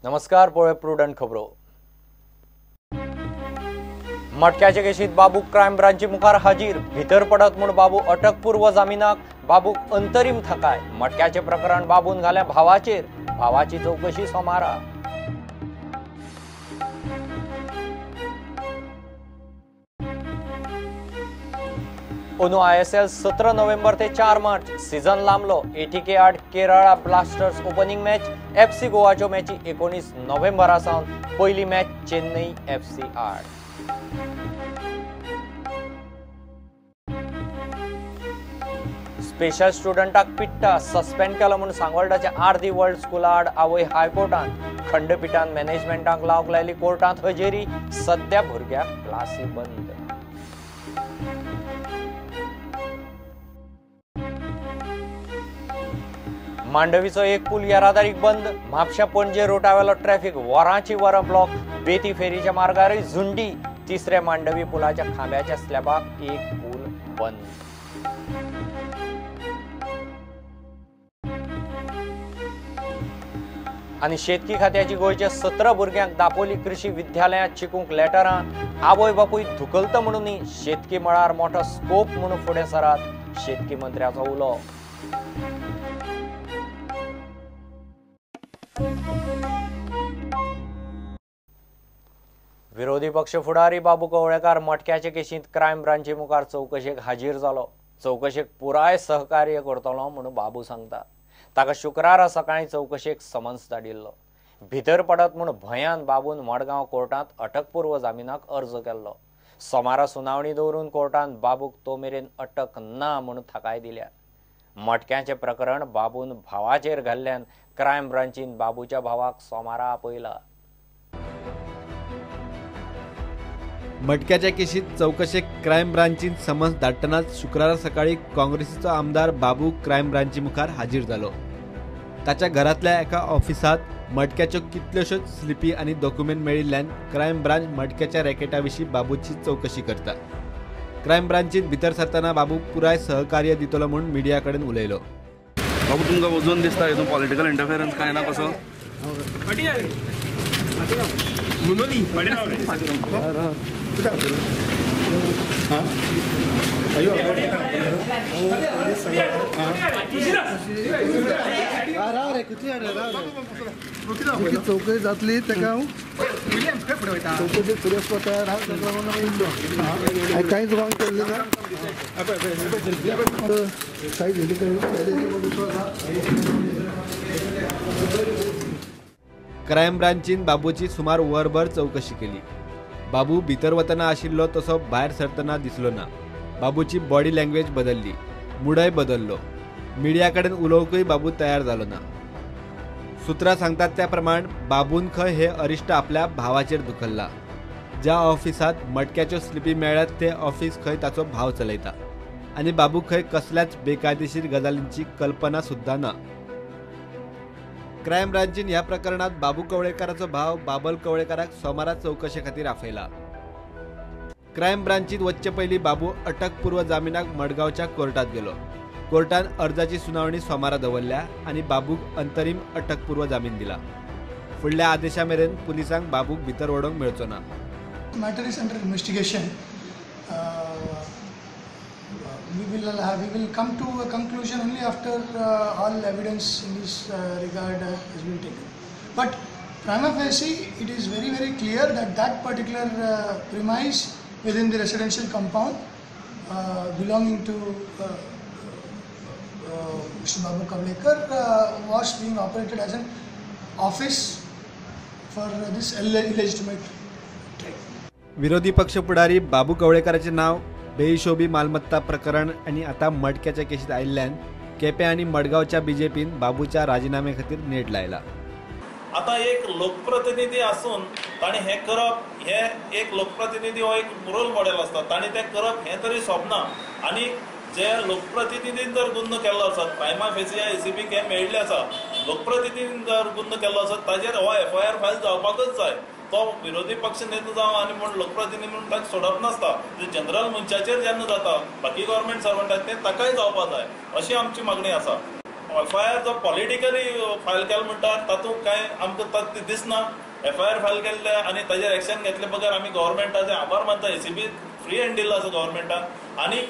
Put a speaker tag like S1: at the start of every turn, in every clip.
S1: नमस्कार, पळय प्रुडंट खबरो. मटक्याचे केशीत बाबू क्रायम ब्रांची मुखार हाजीर. भितर पडत म्हूण बाबू अटकपूर्व जामिनाक, बाबूक अंतरीम थकाय. मटक्याचे प्रकरण बाबून घाल्या भावाचेर, भावाची चौकशी सोमारा. अंदू ISL 17 November ते 4 मार्च सीझन लांबलो. ATK आड Kerala Blasters opening match, FC गोवाच्यो मॅची 19 नोव्हेंबरा सावन पयली मॅच चेन्नई FC आड. स्पेशल स्टुडंटाक पिट्टा सस्पेंड केलो म्हूण सांगोल्डाच्या आरदी वर्ल्ड स्कुला आड आवय हायकोर्टान. खंडपिठान मॅनेजमेंटाक लावंक लायली कोर्टांत हजेरी. सद्या भुरग्याक क्लासी बंद. मांडवीचो एक पूल येरादारीक बंद. म्हापशा पणजे रोटावेलो ट्रॅफिक वरांची वरां ब्लॉक. बेती फेरीच्या मार्गारय झुंडी. तिसऱ्या मांडवी पुलाच्या खांब्याच्या स्लॅबाक एक पूल बंद. आनी शेतकी खात्याची गोंयच्या 17 भुरग्यांक दापोली कृषी विद्यालयांत शिकूंक लेटरां. आवय बापूय धुकलता म्हणून शेतकी मळार मोठो स्कोप म्हणून फुडें सरात, शेतकी मंत्र्याचो उलो. विरोधी पक्ष फुडारी बाबू कवळेकार मटक्याचे केशींत क्रायम ब्रांची मुखार चवकशेक हाजीर जालो. चवकशेक पुराय सहकार्य करतलो म्हणून बाबू सांगता. ताका शुक्रारा सकाळीं चवकशेक समन्स धाडिल्लो. भितर पडत म्हूण भंयान बाबून मडगांव कोर्टांत अटकपूर्व जामिनाक अर्ज केल्लो. सोमारा सुनावणी दवरून कोर्टान बाबूक तो मेरेन अटक ना म्हूण थाकाय दिल्या. मटक्याचें प्रकरण बाबून भावाचेर घाल्ल्यान क्रायम ब्रांचीन बाबूच्या भावाक सोमारा आपयला.
S2: मटक्याच्या केशीत चवकशेक क्रायम ब्रांचीन समन्स धाडटनाच शुक्रारा सकाळी काँग्रेसीचो आमदार बाबू क्रायम ब्रांची मुखार हाजीर जालो. ताच्या घरांतल्या एका ऑफिसांत मटक्याच्यो कितल्योश्योच स्लिपी आनी डॉक्युमेंट मेळिल्ल्यान क्रायम ब्रांच मटक्याच्या रॅकेटा विशीं बाबूची चवकशी करता. क्रायम ब्रांचीन भितर सरतना बाबू पुराय सहकार्य दितलो म्हूण मिडिया कडेन उलयलो.
S3: बाबू, तुमकां वजून दिसता हितून पॉलिटिकल इंटरफेरन्स काय ना कसो?
S4: चौकशी जातली ताका हांव चवकशी फुडें वचपाक तयार आहा. कांयच रॉंग केल्लें ना.
S2: क्रायम ब्रांचीन बाबूची सुमार वरभर चवकशी केली. बाबू भितर वतना आशिल्लो तसो भायर सरतना दिसलो ना. बाबूची बॉडी लँग्वेज बदलली, मुडय बदललो. मिडिया कडेन उलोवंकूय बाबू तयार जालो ना. सुत्रां सांगतात त्या प्रमाण बाबून खंय हे अरिश्ट आपल्या भावाचेर धुकल्ला. ज्या ऑफिसांत मटक्याच्यो स्लिपी मेळ्ळ्यात ते ऑफिस खंय ताचो भाव चलयता आनी बाबू खंय कसल्याच बेकायदेशीर गजालींची कल्पना सुद्दां ना. क्रायम ब्रांचीन ह्या प्रकरणात बाबू कवळेकाराचो भाव बाबल कवळेकाराक सोमारा चवकशे खातीर आपयला. क्रायम ब्रांचीत वचचे पयलीं बाबू अटकपूर्व जामिनाक मडगांवच्या कोर्टात गेलो. कोर्टान अर्जाची सुनावणी सोमारा दवरल्या आनी बाबूक अंतरीम अटकपूर्व जामीन दिला. फुडल्या आदेशा मेरेन पुलिसांक बाबूक भितर वडोवंक मेळचो ना.
S5: Matter is under investigation. We will come to a conclusion only after all evidence in this regard has been taken. But prima facie, it is very, very clear that that particular premise within the residential compound belonging to Mr. Babu Kavlekar was being operated as an office for this illegitimate trade.
S2: विरोधी पक्ष फुडारी बाबू कवळेकाराचें नांव बेहिशोबी मालमत्ता प्रकरण आनी आतां मटक्याच्या केशीत आयिल्ल्यान केपें आनी मडगांवच्या बीजेपीन बाबूच्या राजिनामे खातीर नेट लायला.
S6: आतां एक लोकप्रतिनिधी आसून ताणें हें करप, हें एक लोकप्रतिनिधी हो एक रोल मॉडेल आसता, ताणें तें करप हें तरी सोबना. आनी जे लोकप्रतिनिधीन जर गुन्हो केल्लो आसत, प्रायमा फेसी एसीबीक हें मेळिल्लें आसा, लोकप्रतिनिधीन जर गुन्हो केल्लो आसत ताजेर हो एफआयआर फायल जावपाकच जाय. तो विरोधी पक्ष नेतो जावं आनी म्हूण लोकप्रतिनिधी म्हणून ताका सोडप नासता. जनरल मनशाचेर जेन्ना जाता, बाकी गव्हर्मेंट सर्वंट आसा तें ताकाय जावपाक जाय, अशी आमची मागणी आसा. एफ I R जो पॉलिटिकली फायल केला म्हणटा तातूंत कांय आमकां दिसना. एफ I R file केल्ले आनी ताजेर एक्शन घेतले बगर आमी गव्हर्मेंटाचे आभार मानता. एसीबी फ्री हँड दिल्लो आसा गव्हर्मेंटान आनी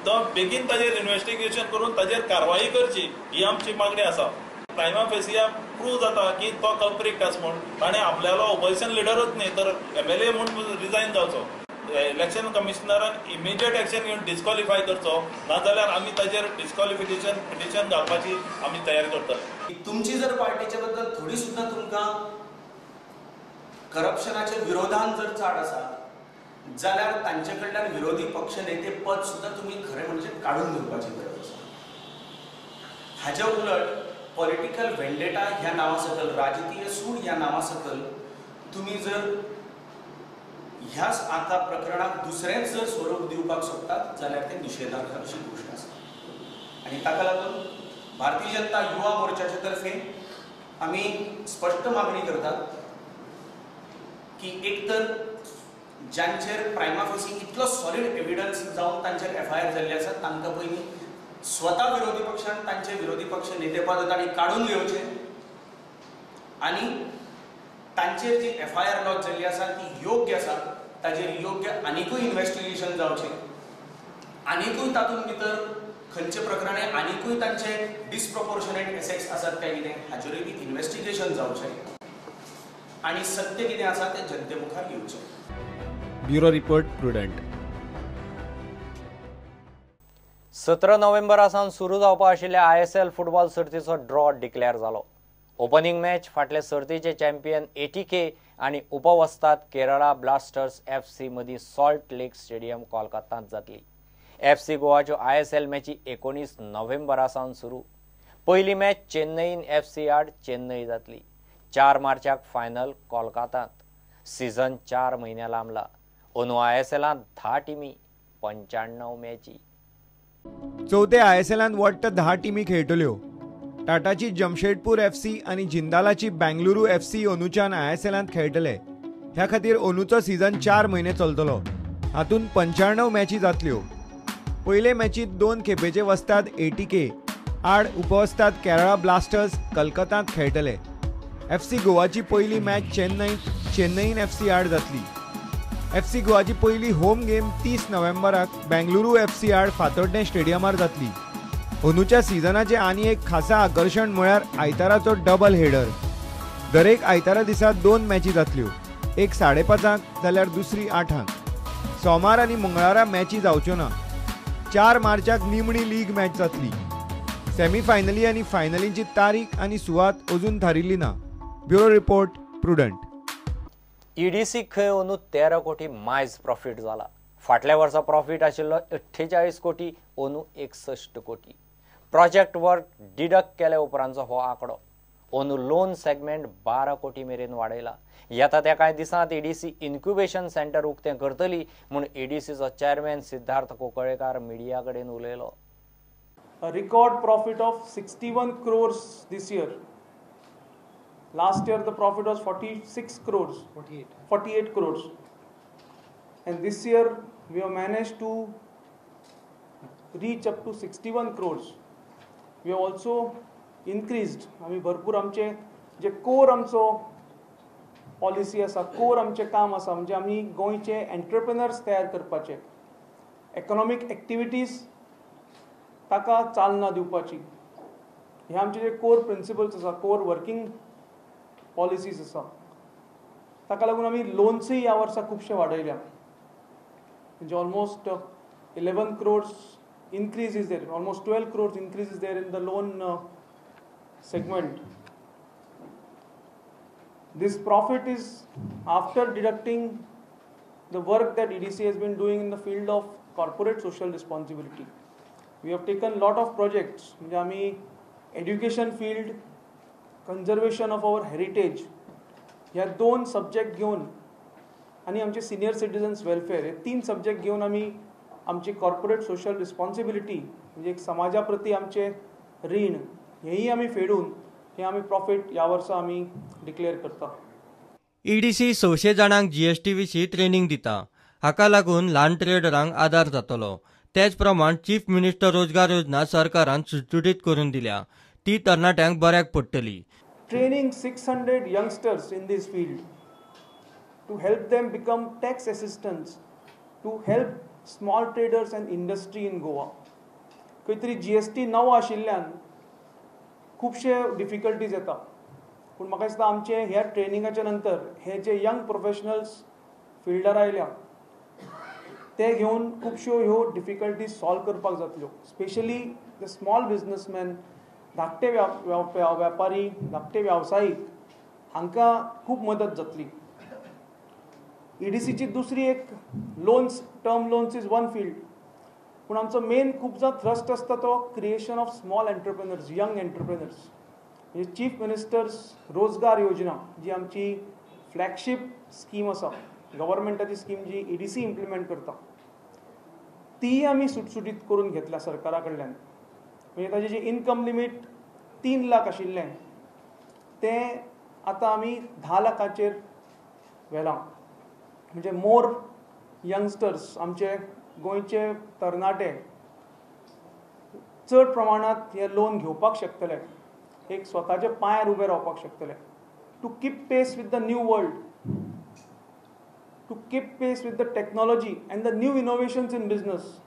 S6: तो बेगीन ताजेर इन्वेस्टिगेशन करून ताजेर कारवाई करची ही आमची मागणी आसा. प्रायमा फेसिया प्रूव जाता की तो कल्प्रीट आसा म्हूण ताणें आपल्यालो ओपोजिशन लिडरूच न्ही तर एमएलए म्हूण रिजायन जावचो. इलेक्शन कमिशनरान इमिजिएट एक्शन घेवन डिस्क्वॉलिफाय करचो, नाजाल्यार आमी ताजेर डिस्क्वॉलिफिकेशन पिटिशन घालपाची आमी तयारी करतले.
S7: तुमची जर पार्टीच्या बद्दल थोडी सुद्दां तुमकां करप्शनाच्या विरोधान जर चाड आसा जाल्यार तांचे कडल्यान विरोधी पक्ष नेते पद सुद्दां तुमी खरें म्हणजे काडून घेवपाची गरज आसा. हाज्या उलट पॉलिटिकल वेंडेटा ह्या नांवा सकल, राजकीय सूड ह्या नांवा सकल तुमी जर ह्याच आतां प्रकरणाक दुसरेंच जर स्वरूप दिवपाक सोदतात जाल्यार तें निशेधार्ह अशी गोश्ट आसा. आनी ताका लागून भारतीय जनता युवा मोर्चाचे तर्फे आमी स्पश्ट मागणी करतात की एक तर ज्यांचेर प्रायमा फेसी इतलो सॉलिड एविडन्स जावन तांचेर एफआयआर जाल्ली आसा तांकां पयलीं स्वता विरोधी पक्षान तांचे विरोधी पक्ष नेतेपद तांणी काडून घेवचें आनी तांचेर जी एफआयआर लॉज जाल्ली आसा ती योग्य आसा ताजेर योग्य आनिकूय इन्वेस्टिगेशन जावचें, आनिकूय तातूंत भितर खंयचे प्रकरणे आनिकूय तांचे डिसप्रपोर्शनेट एसेट्स आसात काय कितें हाचेरूय बी इन्वेस्टिगेशन जावचें आनी सत्य कितें आसा तें जनते मुखार येवचें.
S2: Bureau report, Prudent.
S1: 17 नोव्हेंबरा सावन सुरू जावपा आशिल्ल्या आयएसएल फुटबॉल सर्तीचो ड्रॉ डिक्लेअर जालो. ओपनिंग मॅच फाटले सर्तीचे चॅम्पियन एटीके आनी उपवस्तात केरळा ब्लास्टर्स एफसी मदीं सॉल्ट लेक स्टेडियम कोलकातांत जातली. एफसी गोवाच्यो आयएसएल मॅची 19 नोव्हेंबरा सावन सुरू. पयली मॅच चेन्नईन एफसी आड चेन्नई जातली. 4 मार्चाक फायनल कोलकातांत. सीझन 4 म्हयन्या लांबला. अंदू आयएसएलांत 10 टिमी 95 मॅची.
S8: चवथे आयएसएलांत वट्ट 10 टिमी खेळटल्यो. टाटाची जमशेदपूर एफसी आनी जिंदालाची बेंगलुरू एफसी अंदूच्यान आयएसएलांत खेळटले. ह्या खातीर अंदूचो सीझन 4 म्हयने चलतलो. हातूंत 95 मॅची जातल्यो. पयले मॅचींत 2 खेपेचे वस्ताद एटीके आड उपवस्ताद केरळा ब्लास्टर्स कलकत्तांत खेळटले. एफसी गोवाची पयली मॅच चेन्नईत चेन्नईन एफसी आड जातली. एफसी गोवाची पयली होम गेम 30 नोव्हेंबराक बेंगलुरू एफसी आड फातोड्डें स्टेडियमार जातली. अंदूच्या सीझनाचें आनी एक खासा आकर्शण म्हळ्यार आयताराचो डबल हेडर. दरेक आयतारा दिसा 2 मॅची जातल्यो, एक 5:30 जाल्यार दुसरी 8. सोमार आनी मंगळारा मॅची जावच्यो ना. 4 मार्चाक निमणी लीग मॅच जातली. सेमीफायनली आनी फायनलींची तारीख आनी सुवात अजून थारिल्ली ना. Bureau report, Prudent.
S1: EDC खंय अंदू 13 कोटी मायज प्रॉफिट जाला. फाटल्या वर्सा प्रॉफिट आशिल्लो 48 कोटी, अंदू 61 कोटी. प्रोजेक्ट वर्क डिडक्ट केल्या उपरांतचो हो आंकडो. अंदू लोन सेगमेंट 12 कोटी मेरेन वाडयला. येता त्या कांय दिसांत ईडीसी इन्क्युबेशन सेंटर उक्तें करतली म्हूण ईडीसीचो चेअरमॅन सिद्धार्थ कोकळेकार मिडिया कडेन उलयलो.
S9: A record profit of 61 crores this year. Last year the profit was 46 crores, 48 crores. And this year we have managed to reach up to 61 crores. We have also increased. आमी भरपूर आमचे जे कोर आमचो policy आसा, कोर आमचें काम आसा, म्हणजे आमी गोंयचे एंटरप्रेनर्स तयार करपाचे, इकॉनॉमीक एक्टिविटीज ताका चालना दिवपाची, हे आमचे जे कोर प्रिंसिपल्स आसा, कोर वर्किंग पॉलिसीज आसा, ताका लागून आमी लोन्सूय ह्या वर्सा खुबशे वाडयल्या. म्हणजे almost 11 crores increase is there, almost 12 crores increase is there in the loan segment. This profit is after deducting the work that EDC has been doing in the field of corporate social responsibility. We have taken lot of projects, म्हणजे आमी education field, conservation of our heritage ह्या 2 subject घेवन आनी आमचे senior citizens welfare हे 3 subject घेवन आमी आमची कॉर्पोरेट सोशल रिस्पॉन्सिबिलिटी म्हणजे एक समाजा प्रती आमचें रीण हेंय आमी फेडून हे आमी प्रॉफिट ह्या वर्सा आमी डिक्लेअर करता.
S10: ईडीसी 600 जाणांक जीएसटी विशीं ट्रेनिंग दिता. हाका लागून ल्हान ट्रेडरांक आदार जातलो. तेच प्रमाण चीफ मिनिस्टर रोजगार योजना सरकारान सुटसुटीत करून दिल्या. ती तरणाट्यांक बऱ्याक पडटली.
S9: Training 600 youngsters in this field to help them become tax assistants, to help small traders and industry in Goa. खंय तरी GST नवो आशिल्ल्यान खुबशे डिफिकल्टीज येता, पूण म्हाका दिसता आमचे ह्या ट्रेनिंगाच्या नंतर हे जे यंग प्रोफेशनल्स फिल्डार आयल्या ते घेवन खुबश्यो ह्यो डिफिकल्टीज सॉल्व करपाक जातल्यो. स्पेशली the small businessman, धाकटे व्यापारी, धाकटे व्यावसायीक हांकां खूब मदत जातली. ईडीसीची दुसरी एक loans, term loans is one field, पूण आमचो मेन खुबदां थ्रस्ट आसता तो creation of small entrepreneurs, young entrepreneurs. म्हणजे चीफ मिनिस्टर्स रोजगार योजना जी आमची फ्लॅगशीप स्कीम आसा, गव्हर्मेंटाची स्कीम जी ईडीसी इम्प्लिमेंट करता, तीय आमी सुटसुटीत करून घेतल्या सरकारा कडल्यान. म्हणजे ताजें जें इनकम लिमीट 3 लाख आशिल्लें तें आतां आमी 10 लाखाचेर व्हेलां. म्हणजे मोर यंगस्टर्स, आमचे गोंयचे तरणाटे चड प्रमाणांत हें लोन घेवपाक शकतले, एक स्वताच्या पांयार उबे रावपाक शकतले. To keep pace with the new world, to keep pace with the technology and the new innovations in business,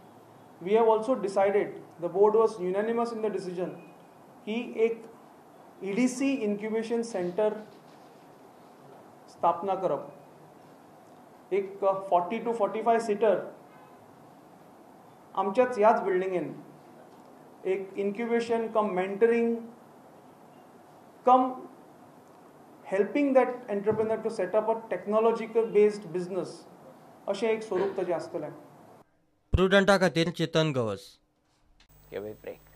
S9: we have also decided, the board was unanimous in the decision, की एक ईडीसी इन्क्युबेशन सेंटर स्थापना करप. एक 40 to 45 seater आमच्याच ह्याच बिल्डिंगेन एक incubation cum mentoring cum helping that entrepreneur to set up a technological based business अशें एक स्वरूप ताजें आसतलें.
S10: प्रुडंटा खातीर चेतन गवस.
S1: Break.